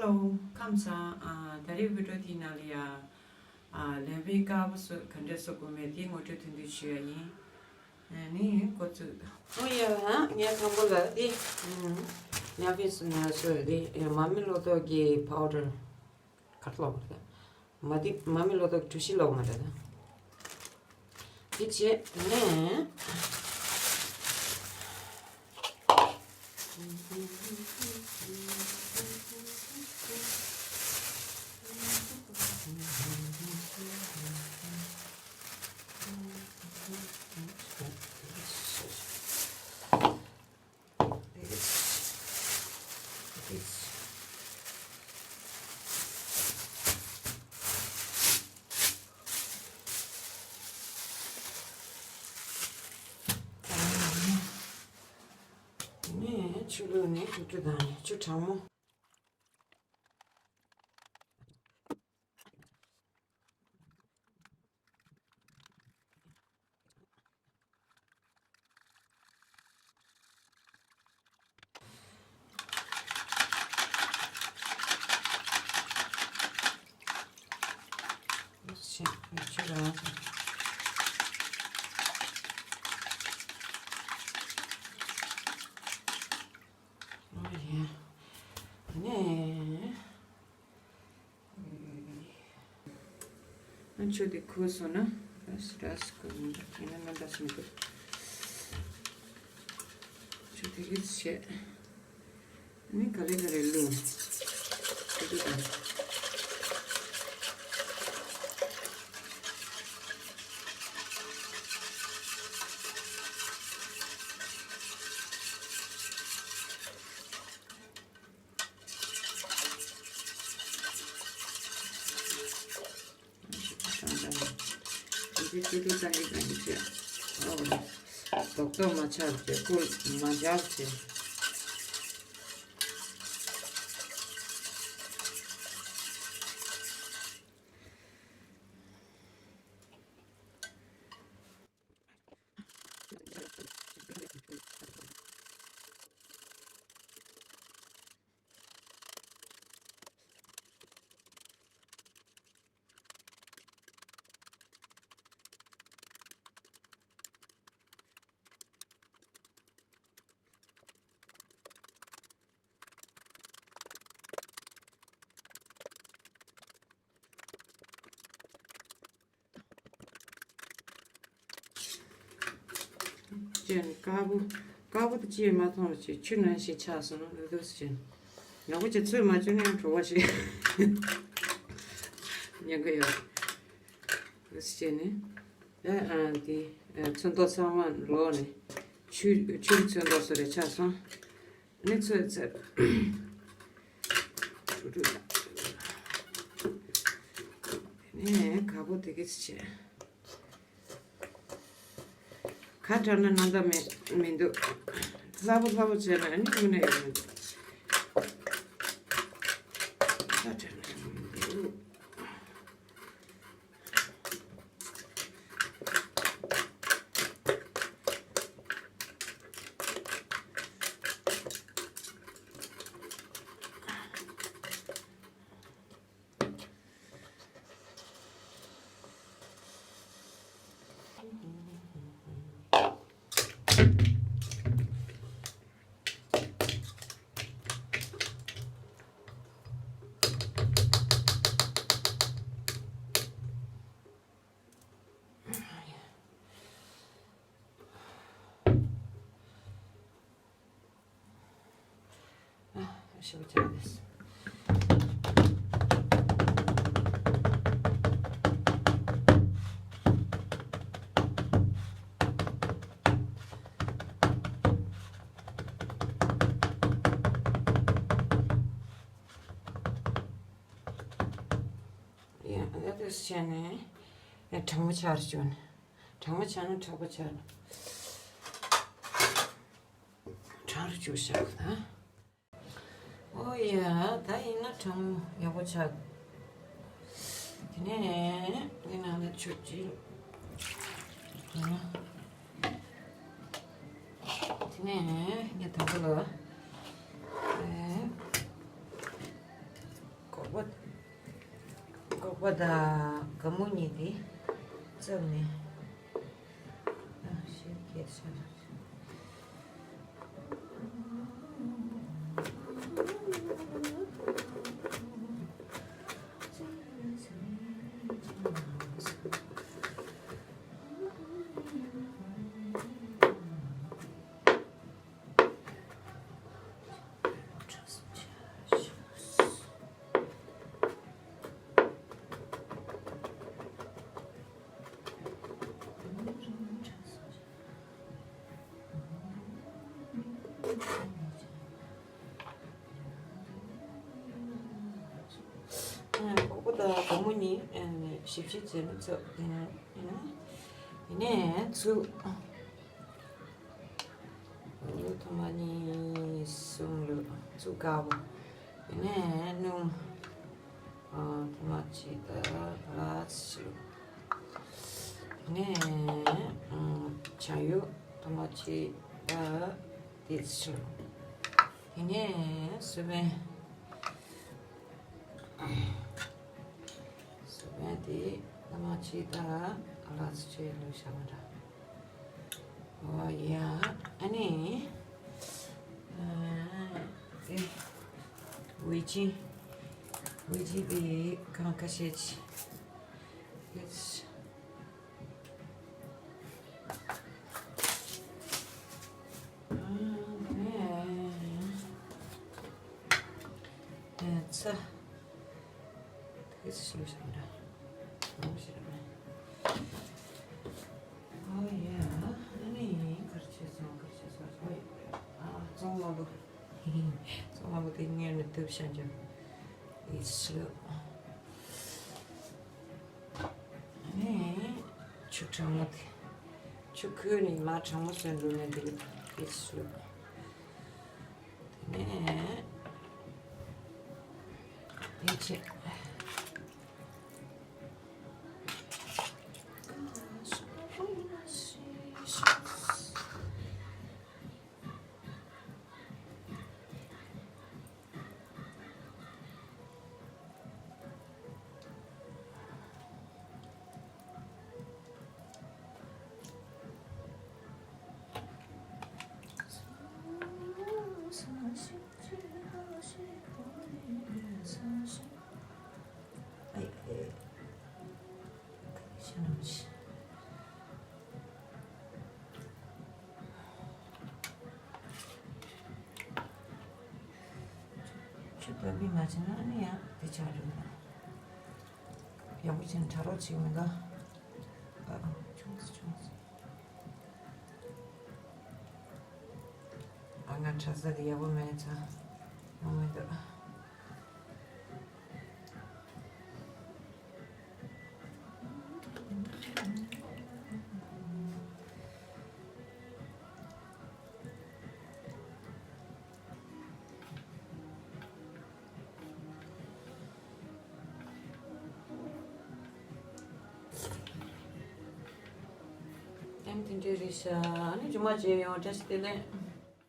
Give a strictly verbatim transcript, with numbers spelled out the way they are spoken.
ཧེ་ལོ། ཁམས་བཟང་། ཨ། ད་རེས་བི་ཌིའོ་དེའི་ནང་ལ་ཡ། ཨ། ལན་བི་དཀར་པོ་སོགས་ག་འདྲས་བཟོ་དགོས་མེད་དེ་ངོ་སྤྲོད་ཐུང་ཐུང་ཞུ་ཡ་ཡིན། ཨ་ནི་འགོ་བཙུགས། ཨོ་ཡ། ངས་དང་པོ་ལ་དེ། ཨ། ཉ་ཕིས་ན་སོ་དེ་མ་མི་ལོ་ཏོག་གི་པའུ་ཌར་ག་ཚོད་ལོག་པ་རེད། མ་དེ་མ་མི་ལོ་ཏོག་གྲུ་བཞི་ལོག་མ་རེད་ད། དེ་བྱས་དེ་ནས། ནས་ཆུ་བླུགས་ནས་ཆུ་བླུགས་དང་ཆུ་གྲང་མོ། ཨ་ཆུ་དེ་ཁོལ་སོང་ན་ར་སི་ར་སི་ཁོལ་མི་འདུག་ཡིན་ན་མི་འདྲ་སུ་མི་འདུག་ཆུ་དེ་གིས་བྱས། ནི་ག་ལེ་ག་ལེ་བླུགས། དེ་དུས་དང་། འདི་ཅི་ཐུབ་ཙམ་གྱིས་གང་གིས་བྱས། ཨོ། རྡོག་རྡོག་མ་ཆགས་བྱས། ཁུར་མ་འཇགས་བྱས། ཅན་དཀར་པོ། དཀར་པོ་དེ་ཅིས་མ་མཐོང་བ་བྱས། ཆུ་ནང་བཞིན་ཆགས་སོང་ན་འདུག་འདུག་ཟེར། ཉོག་པོ་ཅིག་ཚོས་མ་བཅུག་ན་ཡང་བྲོ་བ་ཞིག་ཉན་གི་ཡོད། འདུག་ཟེར་ནས། ཨ་ཨ་དེ་ཨ་ཚོན་མདོག་ཚང་མ་ལོག་ནས་ཆུ་ཆུའི་ཚོན་མདོག་བཟོ་རེ་ཆགས་སོང་། ནི་ཚོད་ཚོད། ནས་ག་པོ་དེ་གིས་བྱས། ཁ་བྲལ་ན་ནམ་ཟླ་མི་མི་འདུག་སླ་པོ་སླ་པོ་བྱས་ན་ནི་དངོས་གནས་ཡོང་མི་འདུག་ཁ་བྲལ་ན་མི་འདུག་ཨ། ཞིབ་ཆ་རེད། ཡ། ཨ་ད་དུས་བྱས་ནས་ཡ་གྲང་མོ་ཆགས་རེ་བཅུག་ནས། གྲང་མོ་ཆགས་ན་དྲག་པོ་ཆགས། གྲང་རུ་བཅུག་བཞག་ད། ཨོ་ཡ། ད་ཡིན་ན་གྲང་མོ་ཡག་པོ་ཆགས། དེ་ནས་འདི་ནང་ལ་ཆུ་ཅིག་དེ་ནས་ངས་དང་པོ་ལ། ཨེ། ཀོ་ཀོ་དང་ག་མུ་གཉིས་དེ་བཙབ་ནས། ཨ་ཤི་ཁྱེར་ཤ། ཨ་ཀོ་ཀོ་དང་ག་མུ་གཉིས་ཨ་ནི་ཞིབ་ཞིབ་བྱས་ནས་བཙབ། ཨ་ནི་ཡིན་ནའི་ཚུ། ལུག་ཐུར་མ་གཉིས་གསུམ་ལུག་ཚུ་དཀར་པོ། ཡིན་ནའི་སྣུམ། ཨ་ཐུར་མ་གཅིག་དང་ལ་ཚུ། ཡིན་ནའི་ཨ་བྱ་ཡུ་ཐུར་མ་གཅིག་དང་དེ་ཚུ། ཡིན་ནའི་སུ་བན། སུ་བན་དེ་ཐུར་མ་གཅིག་དང་ལ་ཚུ་གཅིག་ལུག་བྱ་མ་འདྲ། ཨོ་ཡ། ཨ་ནི། ཨ་ཨེ། ཝེ་ཅིན། ཝེ་ཅིན་པའི་གང་ཁ་ཤས་ཅིག་ཨེ། ཨ་ཨེ་ཚ། དེ་ཚོ་ཞིམ་ཞིམ་འདྲ། ཨོ་ཞེ་ར་མེད། ཨོ་ཡ། ཨ་ནི་གར་ཆེ་སོང་གར་ཆེ་སོང་། ཨོ་ཡ། ཨ་བཙོང་མ་བུ། བཙོང་མ་བུ་དེ་ངེར་ནས་དུབ་ཤ་འཇམ། ཨི་ཤི། ཨ་ནི་ཆུ་གྲང་མོ་དེ། ཆུ་ཁོལ་ནས་མར་གྲང་མོ་བཟོས་འགྲོ་ནས་དེ་ཨི་ཤི། དེ་ནས་དེ་ཆེ། ཆུ་བཏབ་པའི་མ་བྱས་ན་ནི་ཡང་དེ་ཆགས་རེད་ན། ཡག་པོ་བྱས་ན་དྲ་རོགས་བྱེད་མི་འདུག་ཨ་ཆུང་ཙི་ཆུང་ཙི། ཨ་ང་གྲྭ་ས་དེ་ཡག་པོ་མེད་ཙང་ཡོང་མི་འདུག་ཨེམ་དེ་འདྲའི་རེད་ཤག་ཨ་ནི་རྗེས་མ་མཇལ་ཡོང་། བཀྲ་ཤིས་བདེ་ལེགས།